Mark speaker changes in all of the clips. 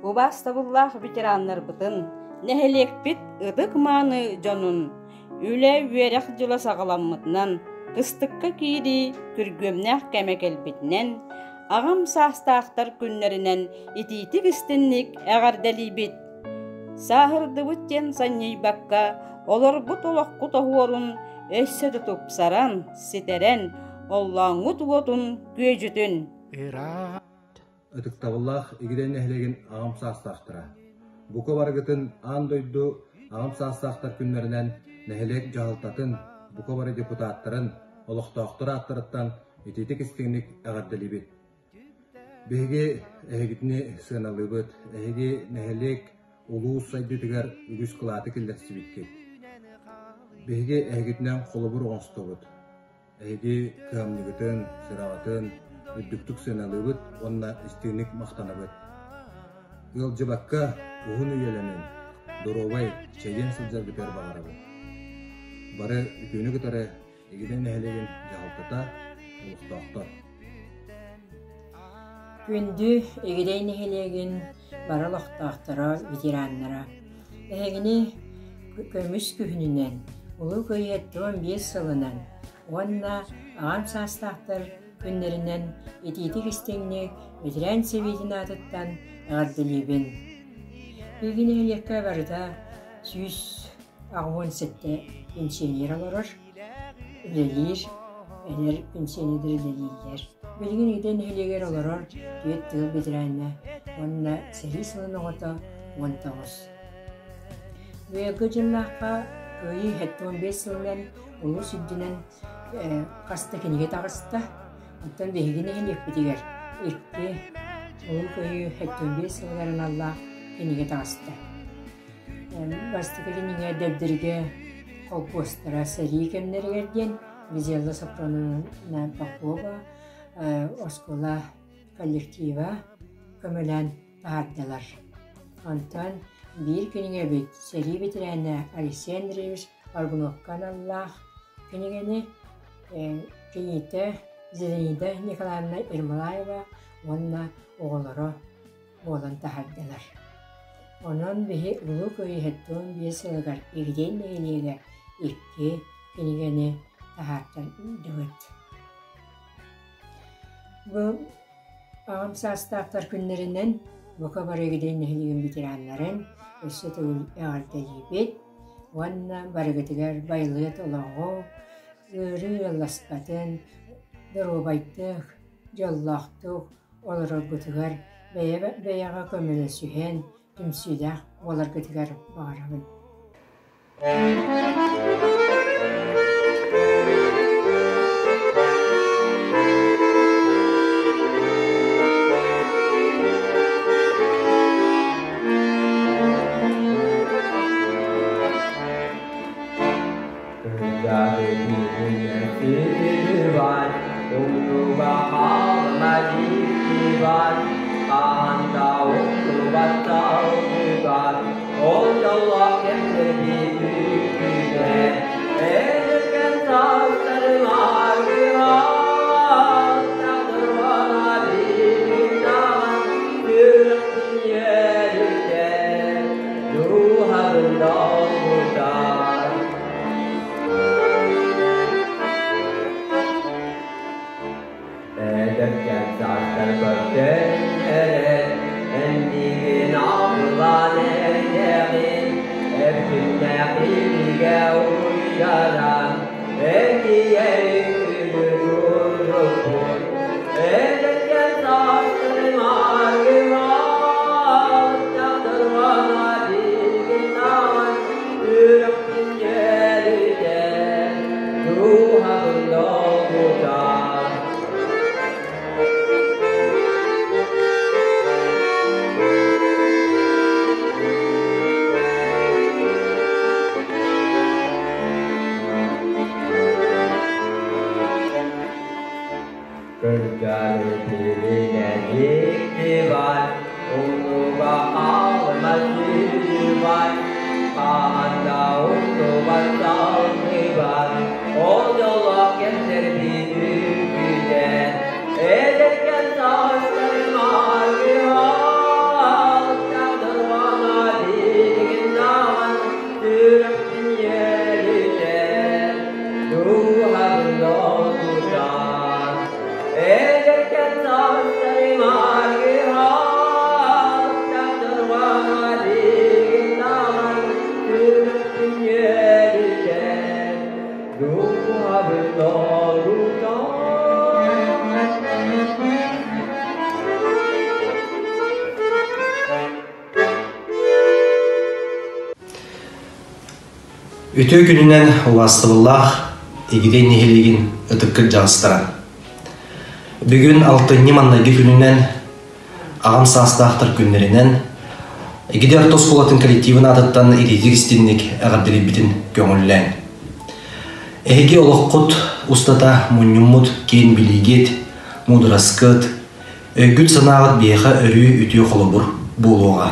Speaker 1: Убаастабыллаах ветераннарбытын, нэһилиэкпит ытык-мааны дьонун үлэ-үөрэх дьыла саҕаламмытынан, кыстыкка киирии күргүөмнээх кэмэ кэлбитинэн, аҕам саастаахтар күннэринэн итиитик-истинник эҕэрдэлиибит! Сааһырдыбыт диэн санньыйбакка, олорбут олоххут оһуорун өссө да тупсаран, ситэрэн, оллооҥҥут уотун күөдьүтүн!
Speaker 2: Ытыктабыллаах Игидэй нэһилиэгин аҕам саастаахтара! Бука барыгытын аан дойду аҕам саастаахтар күннэринэн нэһилиэк дьаһалтатын, бука бары депутаттарын, олохтоохтор ааттарыттан итиитик-истиҥник эҕэрдэлиибит! Биһиги эһигитини сыаналыыбыт, эһиги нэһилиэк, улуус сайдыытыгар үгүс кылааты киллэрсибиккит. Биһиги эһигитинэн холобур оҥостобут. Эһиги кыһамньыгытын, сыраҕытын үрдүктүк сыаналыыбыт уонна истиҥник махтанабыт. Ыалдьыбакка уһун үйэлэнэн, доруобай, чэгиэн сылдьаргытыгар баҕарабыт. Бары үтүөнү кытары Игидэй нэһилиэгин дьаһалтата, олохтоохтор.
Speaker 3: Күндү Игидэй нэһилиэгин бары олохтоохторо, ветераннара! Эһигини көмүс күһүнүнэн, Улуу Кыайыы 75 сылынан уонна аҕам саастаахтар күннэринэн итиитик-истиҥник ветеран сэбиэтин аатыттан эҕэрдэлиибин! Биһиги нэһилиэккэ барыта 187 пенсионер олорор. Үлэлиир, эдэр пенсионердар үлэлииллэр. Билигин Игидэй нэһилиэгэр олорор түөрт тыыл бэтэрээнэ уонна сэрии сылын оҕото 19. Быйылгы дьыллаахха Кыайыы 75 сылынан улуус үрдүнэн хас да кинигэ таҕыста. Оттон биһиги нэһилиэкпитигэр икки Улуу Кыайыы 75 сылыгар аналлаах кинигэ таҕыста. Бастакы кинигэ Дэбдиргэ холкуостара сэрии кэмнэригэр диэн Гизелла Софроновна Попова оскуола коллектива көмөлөөн таһаардылар. Онтон биир кинигэбит сэрии бэтэрээнэ Алексей Андреевич Аргуновка аналлаах кинигэни киниитэ Зинаида Николаевна Ермолаева уонна оҕолоро буолан таһаардылар. Онон биһи Улуу Кыайыы 75 сылыгар Игидэй нэһилиэгэ икки кинигэни таһаартардыбыт. Бу аҕам саастаахтар күннэринэн бука бары Игидэй нэһилиэгин ветераннарын өссө төгүл эҕэрдэлиибит уонна барыгытыгар байылыат олоҕу, ыарыы ыалласпатын, доруобайдык, дьоллоохтук олороргутугар бэйэ-бэйэҕэ көмөлөсүһэн, түмсүүлээх буоларгытыгар баҕарабын.
Speaker 4: Үтүө күнүнэн убаастабыллаах Игидэй нэһилиэгин ытык кырдьаҕастара. Бүгүн алтынньы маҥнайгы күнүнэн аҕам саастаахтар күннэринэн Игидэй орто оскуолатын коллективын аатыттан итиитик истинник эҕэрдэлиирбитин көҥүллээҥ. Эһиги олоххут устата мунньуммут киэн билиигит, муудараскыт, Өйгүт-санааҕыт биһиэхэ өрүү үтүө холобур буолуоҕа.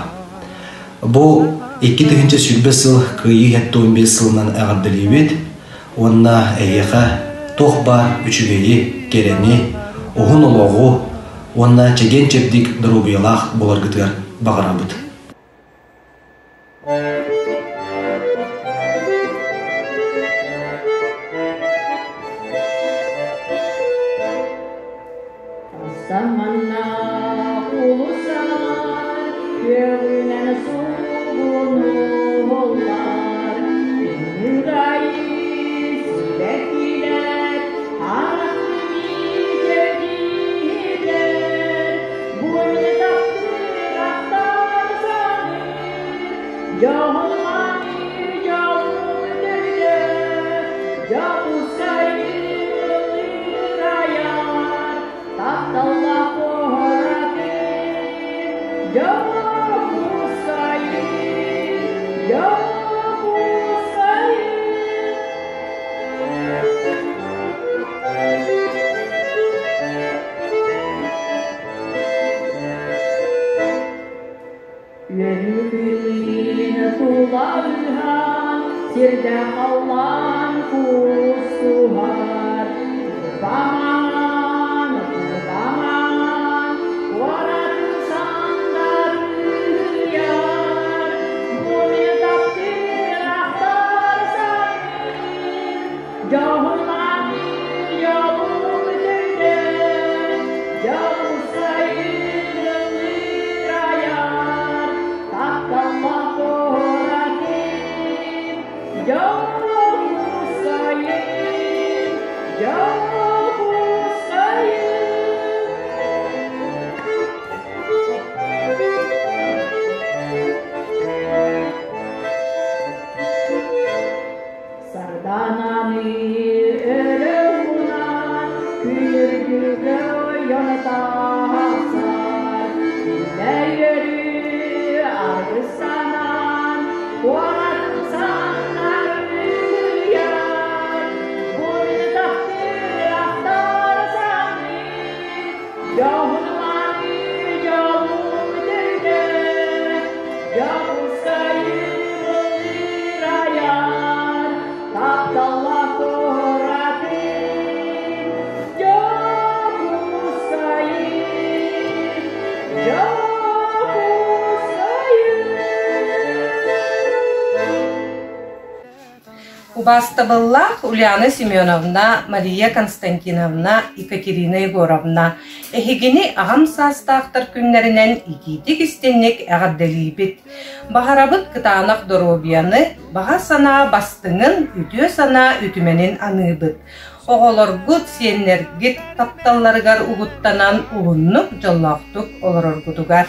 Speaker 4: Бу 2020 сыл Кыайыы 75 сылынан эҕэрдэлиибит уонна эһиэхэ туох баар үчүгэйи, кэрэни, уһун олоҕу уонна чэгиэн-чэбдик доруобуйалаах буоларгытыгар баҕарабыт.
Speaker 5: Саманна улусалар күөлүнэн суугунууллар, Күнүрайы сибэккилэр, харах мичээрдиилэр, Бу мин таптыыр ахтар саныыр, Дьоһун-мааны дьолум төрдө, Дьокуускай ырайар, тапталлаах куораты, Дьокуускай, Дьокуускай. Үөрүүнүн тулалыһан, сирдэ халлаан куустуһар. Кутаман, кутаман, куоратын сандарыйар. Бу мин таптыыр ахтар саныыр, дьоһун-мааны дьолум төрдө, Дьокуускайын ырайар, тапталлаах куоратым, Дьокуускайым, Дьокуускайым. Сардаананы өрө уунан, күнүргүгэ ойон тахсар. Үллэй өрүү аргыстанан, куоратын саннарыйар. Бу мин таптыыр ахтар саныыр, дьоһун-мааны дьолум төрдө, Дьокуускайым ырайар, тапталлаах куоратым, Дьокуускайым, Дьокуускайым.
Speaker 6: Убаастабыллаах Ульяна Семеновна, Мария Константиновна, Екатерина Егоровна, эһигини аҕам саастаахтар күннэринэн итиитик-истиҥник эҕэрдэлиибит! Баҕарабыт кытаанах доруобуйаны, баҕа санаа бастыҥын, үтүө санаа үтүмэнин аныыбыт. Оҕолоргут, сиэннэргит тапталларыгар угуттанан уһуннук, дьоллоохтук олороргутугар.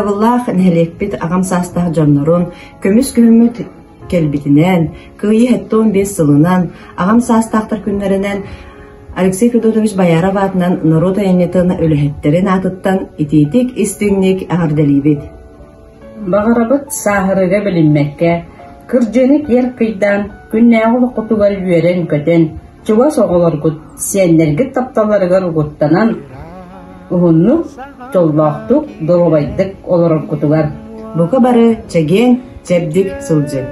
Speaker 7: Ытыктабыллаах нэһилиэкпит аҕам саастаах дьоннорун көмүс күһүммүт кэлбитинэн, Кыайыы 75 сылынан, аҕам саастаахтар күннэринэн Алексей Федотович Бояров аатынан норуот айанньытын үлэһиттэрин аатыттан итиитик истиҥник эҕэрдэлиибит.
Speaker 1: Баҕарабыт сааһырыыга билиммэккэ, кырдьыыны киэр кыйдаан, күннээҕи олоххутугар үөрэн-көтөн, чугас оҕолоргут, сиэннэргит тапталларыгар угуттанан, уһуннук, дьоллоохтук, доруобайдык олороргутугар.
Speaker 7: Бука бары чэгиэн, чэбдик сылдьыҥ.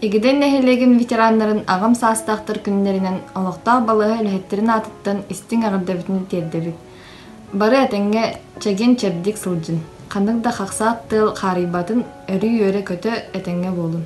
Speaker 8: Игидэй нэһилиэгин ветераннарын аҕам саастаахтар күннэринэн олохтоох балыыһа үлэһиттэрин аатыттан истиҥ эҕэрдэбитин тиэрдэбит. Бары этэҥҥэ чэгиэн-чэбдик сылдьын, ханнык да хахсаат тыал хаарыйбатын, өрүү үөрэ-көтө этэҥҥэ буолун.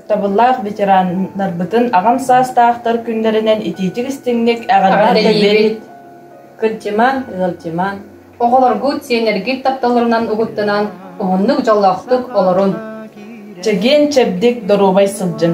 Speaker 9: Ытыктабыллаах ветераннарбытын аҕам саастаахтар күннэринэн итиитик-истиҥник эҕэрдэлиибит!
Speaker 10: Кырдьымаҥ, ыалдьымаҥ, оҕолоргут, сиэннэргит тапталларынан угуттанан, уһуннук дьоллоохтук олорун!
Speaker 9: Чэгиэн-чэбдик доруобай сылдьыҥ!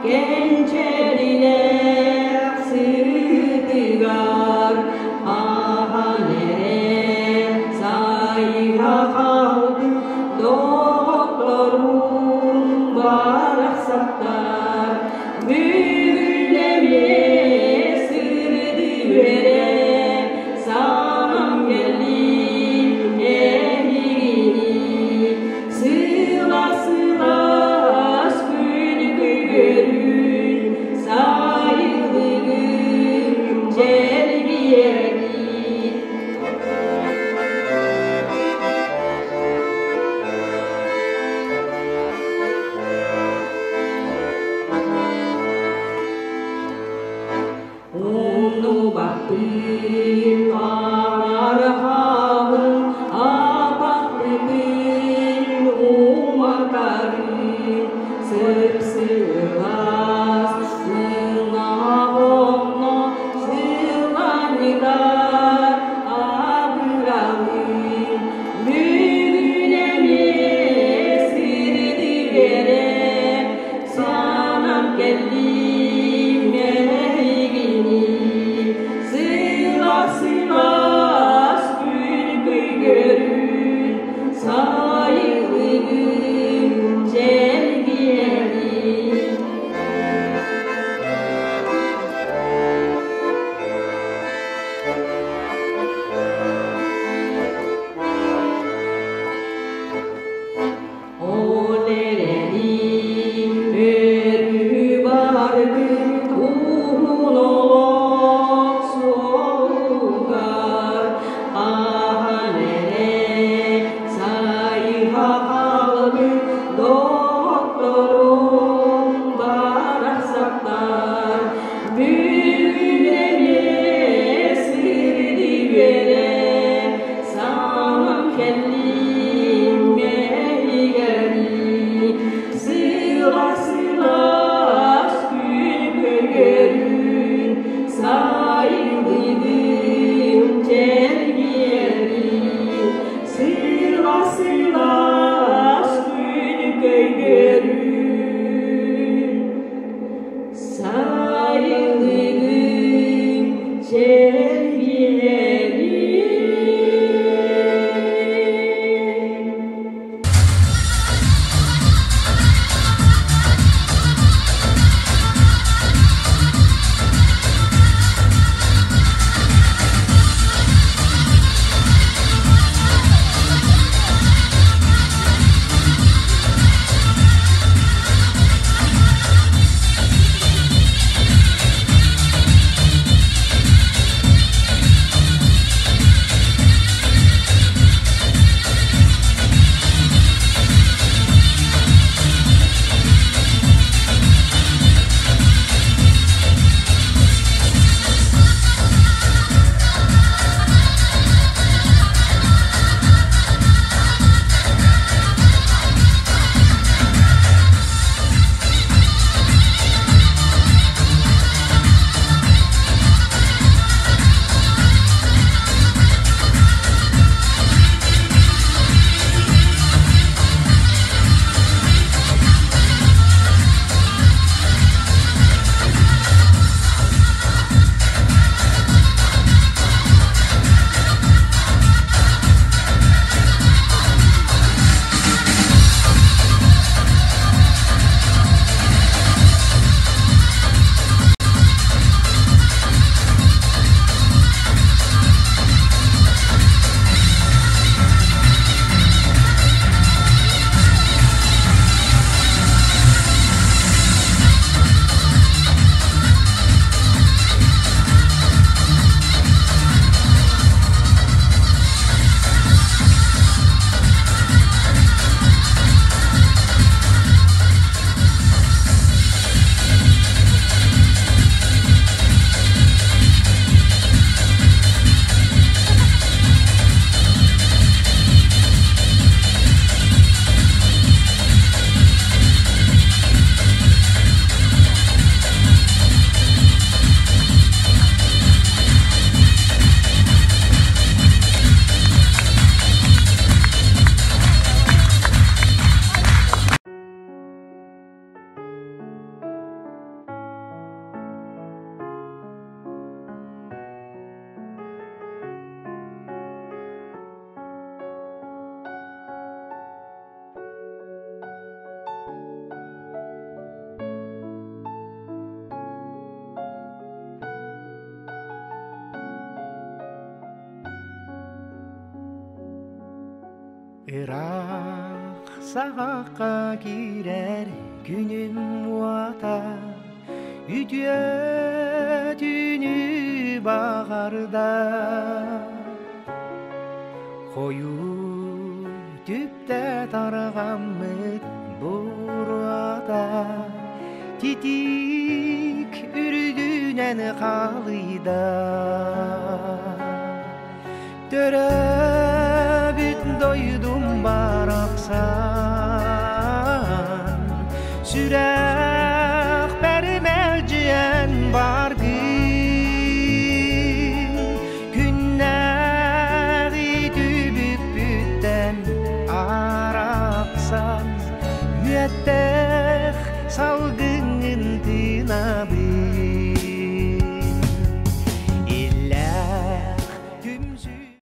Speaker 5: Кэнчэрилээх сырыытыгар аһан эрэр сайга хаалбыт доҕотторум барахсаттар бүгүн эмиэ сырдыы санам кэллин эһигини Сылаас-сылаас күн күгүрүн сайылыгын чэлгийэбит. Умнубаппын арҕаһын атахпытын уматарын сып-сылаас сыҥааҕымно сыланньытар абыралын бүгүн эмиэ сирдибэрэ Санам кэллим эһигини сылаас-сылаас күн көйгөрүн сайылыгын чэлгиэнин. Ол эрэнин өрүү баргын уһун олох суолугар хаһан эрэ сайыһа хаалбыт доҕотторум барахсаттар бүгүн эмиэ сирдии Саҥам кэллим мэһигэри, сылаас-сылаас күн көргөрүн, сайылыгым чэлгиэри. Сылаас-сылаас күн көйгөрүн, сайылыгым чэлгиэри.
Speaker 11: Ыраах саҕахха киирэр күнүм уота үтүө түүнү баҕарда. Хойуу түптэ тарҕаммыт буруота титиик үрдүнэн халыйда. Төрөөбүт дойдум барахсан, сүрэхпэр мэлдьиэн баргын. Күннээҕи түбүкпүттэн арахсан, мүөттээх салгын.